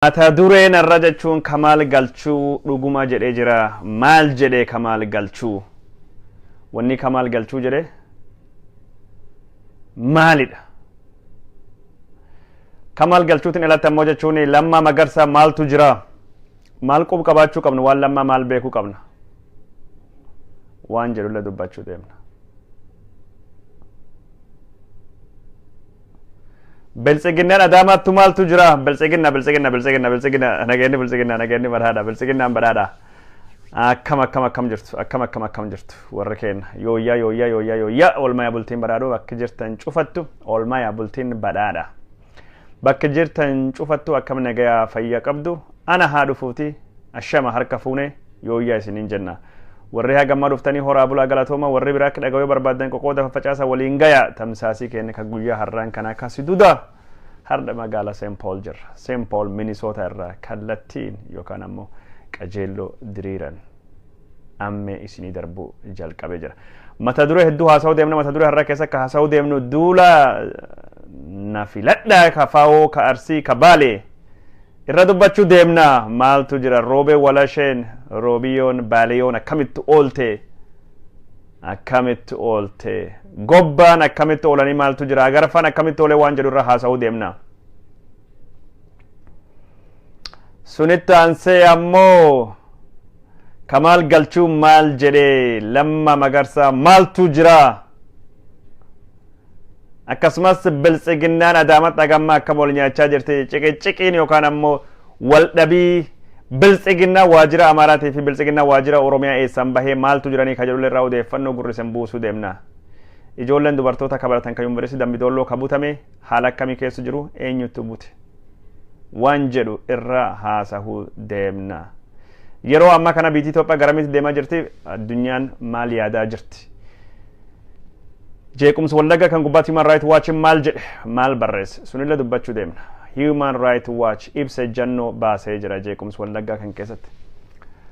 Mata dureen irra jechuun Kamaal Galchuu dhuguma jedhee jira. Maal jedhee Kamaal Galchuu? Wanni Kamaal Galchuu jedhee maalidha? Kamaal Galchuutiin alatti ammoo jechuun Lammaa Magarsaa maaltu jira? Maal quba qabaachuu qabna? Waan Lammaa maal beekuu qabna? Waan jedhullee dubbachuu deemna. Biltsiginnaan Adaamaattu maaltu jira? Biltsiginna, biltsiginna, biltsiginna, biltsiginna, nageenyi biltsiginna, nageenyi badhaadha, biltsiginnaan badhaadha. Akkam akkam akkam jirtu, akkam akkam akkam jirtu warri keenya. Yooyyaa yooyyaa yooyyaa yooyyaa, oolmaa bultiin badhaadhoo bakka jirtan cufattu, oolmaa bultiin badhaadha. Bakka jirtan cufattu akkam nagayaa fayyaa qabdu, ana haa dhufuuti, ashama harka fuune yooyyaa isiniin jenna. Warri hagammaa dhuftanii horaa bulaa galatooma, warri biraa akka dhaga'uu barbaadan qoqooda faffacaasa waliin gaya tamsaasii keenya kan guyyaa har'aan kana akkasi duda har'a magaalaa St. Paul jirra. St. Paul Minnesota irraa kallattiin yookaan ammoo qajeelloo diriiran ammee isinii darbuu jalqabee jira. Mata duree hedduu haasa'uu deemna. Mata duree har'a keessa akka haasa'uu deemnu duula na filadhaa ka Faawoo ka Arsii ka Baalee irra dubbachuu deemna. Maaltu jira? Roobee walasheen roobiyoon baaliyoon akkamitti oolte? Akkamitti oolte? Gobbaan akkamitti oolanii maaltu jira? Agarfaan akkamitti oolee waan jedhu irra haasa'uu deemna. Sunitti aansee ammoo Kamaal Galchuu maal jedhee? Lammaa Magarsaa maaltu jira? Akkasumas biltsiginnaan Adaamatti hagammaa akkam wal nyaachaa jirti? Ciqiciqiin yookaan ammoo wal dhabii biltsiginnaa waajjira Amaaraatii fi biltsiginnaa waajjira Oromiyaa eessaan bahee maaltu jiranii ka jedhu irraa odeeffannoo gurrisan buusuu deemna. Ijoolleen dubartoota kabaratan kan yuunivarsiitii Dambidolloo ka butame haala akkamii keessa jiru, eenyutu bute waan jedhu irra haasahuu deemna. Yeroo ammaa kana biyyi Itoophiyaa garamitti deemaa jirti? Addunyaan maal yaadaa jirti? Jeequmsa Wallagga kan gubbaatti Human Rights Watch maal jedhe, maal barreesse? Sunillee dubbachuu deemna. Human Rights Watch ibsa ejjannoo baasee jira jeequmsa Wallaggaa kan keessatti.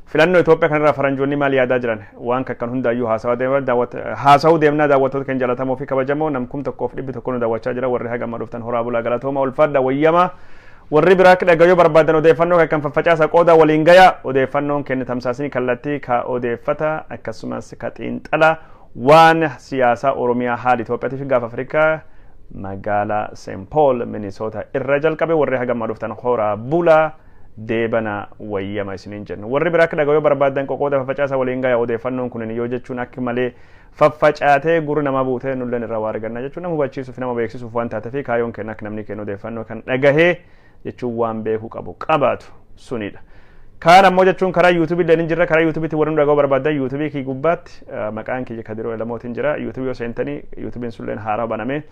Filannoo Itoophiyaa kanarraa faranjoonni maal yaadaa jiran? Waan kakkan hundaayyuu haasawuu deemnaa. Daawwattoota keenya jaallatamoo fi kabajamoo, namkum 1,100 nu daawwachaa jira. Warri hagamma dhuftan horaa bulaa galatooma, ulfaadha, wayyama. Warri biraa akka dhagayoo barbaadan odeeffannoo kan faffacaasa qooda waliin gaya. Odeeffannoon keenya tamsaasni kallattii ka odeeffata akkasumas ka xiinxala waan siyaasaa Oromiyaa, haala Itoophiyaatii fi gaafa Afrikaa magaalaa St. Paul Minnesota irra jalqabe. Warri hagamma dhuftan horaa bulaa deebana, wayyama isiniin jennu. Warri biraa akka dhagayoo barbaadan qoqooda faffacaasa waliin gaya. Odeeffannoon kunin yoo jechuun akka malee faffacaatee gurri nama buutee nulleen irraa waa arganna jechuun nama hubachiisuuf, nama beeksisuuf waan taateef, kaayoon keenya akka namni keenya odeeffannoo kan dhagahee jechuun waan beekuu qabu qabaatu sunidha. Kaan ammoo jechuun karaa yuutuubii illee ni jirra. Karaa yuutuubiitti warri nu dhaga'uu barbaadan yuutuubii kii gubbaatti maqaan kiyya Kadiroo Lamootiin jira. Yuutuubii yoo seentanii yuutuubiin sunilleen haaraa banamee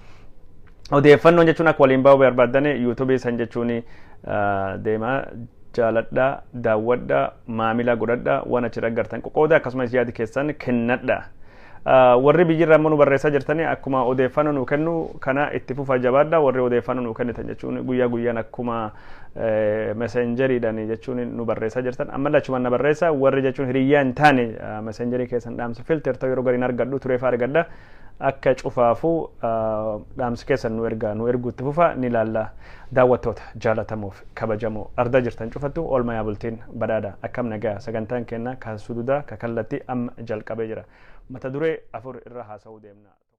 odeeffannoon jechuun akka waliin ba'uu barbaadan yuutuubii san jechuun deemaa jaaladhaa, daawwadhaa, maamila godhadhaa, waan achirra agartan qoqooda, akkasumas yaadi keessan kennadhaa. Warri biyyirraa immoo nu barreessaa jirtanii akkuma odeeffannoo nu kennu kana itti fufa, jabaadha. Warri odeeffannoo nu kennitan jechuun guyyaa guyyaan akkuma messenjeriidhaan jechuun nu barreessaa jirtan ammallee achumaan na barreessa. Warri jechuun hiriyyaa hin taane messenjerii keessan dhaamsa filter ta'u yeroo gariin argadhu tureefaa argadha. Akka cufaafuu dhaamsi keessan nu ergaa, nu erguu itti fufa, ni ilaalla. Daawwattoota jaalatamuuf kabajamoo, ardaa jirtan cufattu oolmaa bultiin badhaadha, akkam nagaa? Sagantaan keenya ka sududaa ka kallattii amma jalqabee jira. Mata duree afur irra haasa'uu deemna.